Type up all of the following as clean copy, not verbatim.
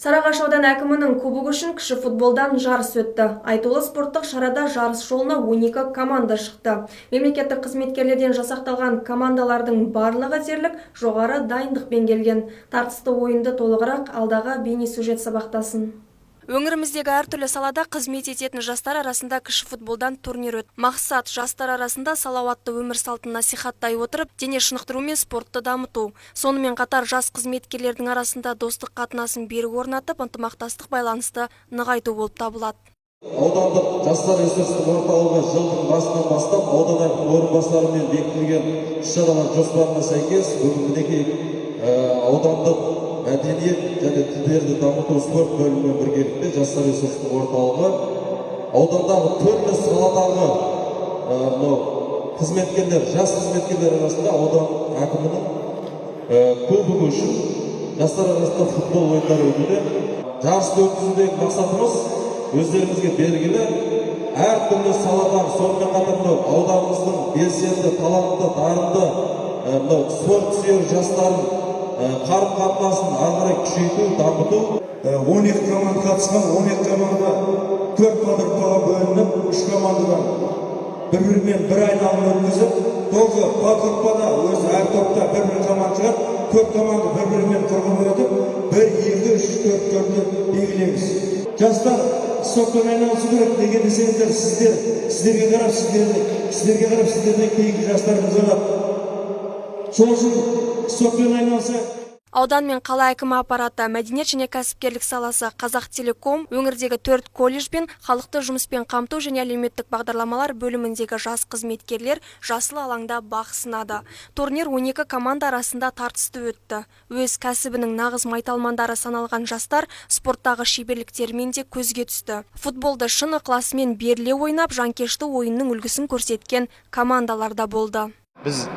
Сарыағаш ауданы әкімінің кубогы үшін кіші футболдан жарыс өтті. Айтулы спорттық шарада жарыс жолына 12 команда шықты. Мемлекеттік қызметкерлерден жасақталған командалардың барлығы дерлік жоғары дайындықпен келген. Тартысты ойынды толығырақ алдағы бейнесюжет сабақтасын. Өңіріміздегі әртүрлі салада қызмет ететін жастар арасында кіші футболдан турнир өтті. Мақсат – жастар арасында салауатты өмір салтын насихаттай отырып, дене шынықтыру мен спортты дамыту. Сонымен қатар жас қызметкерлердің арасында достық қатынасын берік орнатып, ынтымақтастық байланысты нығайту болып табылады. Аудандық жастар ресурстық орталығы жылдың басынан бастап аудан әкімінің орынбасарымен бекітілген іс шаралар жоспарына сәйкес бүгін, мінекей, аудандық мәдениет және тілдерді дамыту, спорт бөлімімен біргелікте жастар ресурстық орталығы аудандағы түрлі саладағы мынау қызметкерлер, жас қызметкерлер арасында аудан әкімінің кубогы үшін жастар арасында футбол ойындары өтуде. Жарысты өткізудегі мақсатымыз өздеріңізге белгілі, әртүрлі саладан, сонымен қатар мынау ауданымыздың белсенді, талантты, дарынды, мынау спорт сүйер жастарын қарым қатынасын ары қарай күшейту, дамыту. 12 команда қатысқан. 12 команда төрт подгруппаға бөлініп, үш командадан бір бірімен бір айналым өткізіп, тоже подгруппада өзі әр топта бір бір команда шығады. Төрт команда бір бірімен құрбы өтіп, бір, екі, үш, төрт төртті белгілейміз. Жастар спортпен айналысу керек. Неге десеңіздер, сіздерге қарап сіздерден кейінгі жастарымыз алады. Сол үшін спортпен айналысайық. Аудан мен қала әкімі аппараты, мәдениет және кәсіпкерлік саласы, Қазақтелеком, өңірдегі төрт колледж пен халықты жұмыспен қамту және әлеуметтік бағдарламалар бөліміндегі жас қызметкерлер жасыл алаңда бақ сынады. Турнир 12 команда арасында тартысты өтті. Өз кәсібінің нағыз майталмандары саналған жастар спорттағы шеберліктерімен де көзге түсті. Футболды шын ықыласымен беріле ойнап, жанкешті ойынның үлгісін көрсеткен командалар да болды. Біз,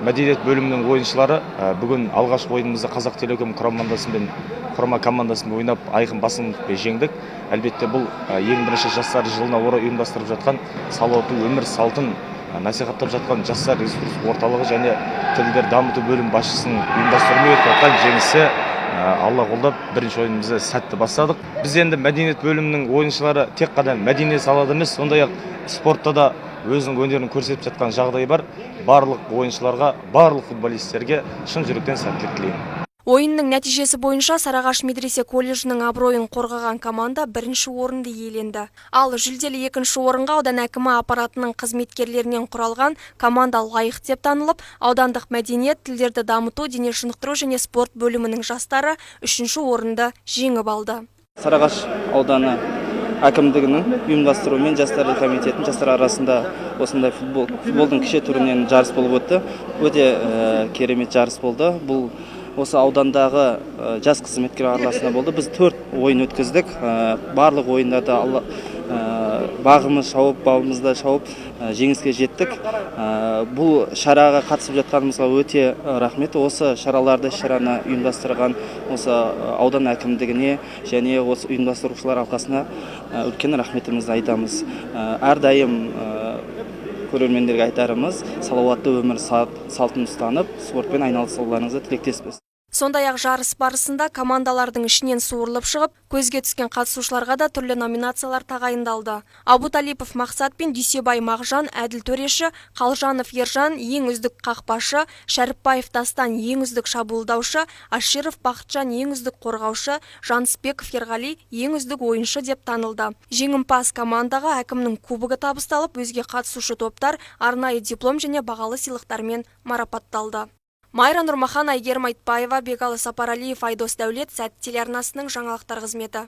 мәдениет бөлімінің ойыншылары, бүгін алғашқы ойынымызды Қазақтелеком командасымен, құрама командасымен ойнап, айқын басымдықпен жеңдік. Әлбетте, бұл ең бірінші жастар жылына орай ұйымдастырып жатқан, салауатты өмір салтын насихаттап жатқан жастар ресурстық орталығы және тілдер дамыту бөлімі басшысының ұйымдастыруымен өтіп жатқан жеңісі. Алла қолдап, бірінші ойынымызды сәтті бастадық. Біз енді, мәдениет бөлімінің ойыншылары, тек қана мәдениет салада емес, сондай ақ спортта да өзінің өнерін көрсетіп жатқан жағдай бар. Барлық ойыншыларға, барлық футболистерге шын жүректен сәттілік тілеймін. Ойынның нәтижесі бойынша Сарыағаш медресе колледжінің абыройын қорғаған команда бірінші орынды иеленді. Ал жүлделі екінші орынға аудан әкімі аппаратының қызметкерлерінен құралған команда лайық деп танылып, аудандық мәдениет, тілдерді дамыту, дене шынықтыру және спорт бөлімінің жастары үшінші орынды жеңіп алды. Сарыағаш ауданы әкімдігінің ұйымдастыруымен жастар комитетінің жастар арасында осындай футболдың кіші түрінен жарыс болып өтті. Өте керемет жарыс болды. Бұл осы аудандағы жас қызметкер арасында болды. Біз төрт ойын өткіздік. Барлық ойындарда алла бағымыз шауып, бабымызды шауып, жеңіске жеттік. Бұл шараға қатысып жатқанымызға өте рахмет. Осы шараларды, іс шараны ұйымдастырған осы аудан әкімдігіне және осы ұйымдастырушылар алқасына үлкен рахметімізді айтамыз. Әрдайым көрермендерге айтарымыз: салауатты өмір салтын ұстанып, спортпен айналысуларыңызға тілектеспіз. Сондай-ақ жарыс барысында командалардың ішінен суырылып шығып, көзге түскен қатысушыларға да түрлі номинациялар тағайындалды. Абуталипов Мақсат пен Дүйсебай Мағжан әділ төреші, Қалжанов Ержан ең үздік қақпашы, Шәріпбаев Дастан ең үздік шабуылдаушы, Аширов Бақытжан ең үздік қорғаушы, Жанысбеков Ерғали ең үздік ойыншы деп танылды. Жеңімпаз командаға әкімнің кубогы табысталып, өзге қатысушы топтар арнайы диплом және бағалы сыйлықтармен марапатталды. Майра Нұрмахан, Әйгерім Айтбаева, Бегалы Сапаралиев, Айдос Дәулет, Сәт телеарнасының жаңалықтар қызметі.